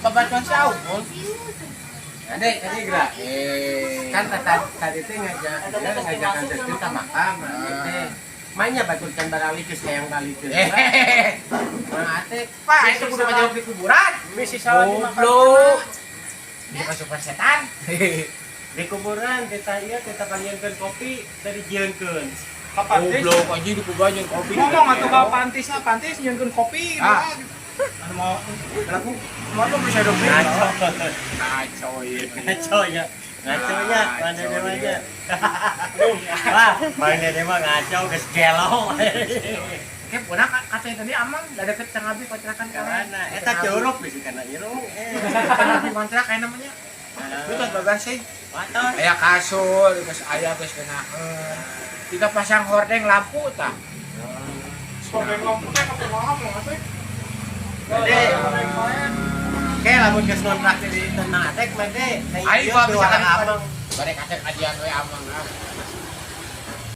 Babatuan si Aupon. Ade, tadi gerak. Eh. Kan tadi teh ngajak dia ngajak anterkeun ka makam teh. Manya batur can baralik geus hayang balik teh. Eh. Mang Atek, Pak, itu kudu ngajak di kuburan. Misi salah di makam. Goblok. Dia kasupan setan. Di kuburan kita ieu kita panggilkeun kopi tadi jieunkeun. Ka pantis. Goblok anjing di kuburan jeung kopi. Ngomong atuh ka pantisna, pantis nyieunkeun kopi gitu. Ah. Anu mau laku mau lu bisa dong. Ngaco. Ngaco ieu. Ngaco ya. Ngaco nya, Mang Dede mah nya. Wah, Mang Dede mah ngaco geus gelo. Oke, puna katanya tadi amang da deket Kang Abi kontrakan kan. Karena eta curug bisi kana irung. Eh. Kang Abi kontrak kayak namanya. Lu kan bagas sih. Watos. Aya kasur, geus aya geus geunaheun. Tiga pasang hordeng lampu tah. Hordeng lampu teh kumaha mau teh? Dede. Oke, lamun geus ngontrak di Mang Atek mah de. Ayo gua bisa amang. Bade kasep ajian we amang ah.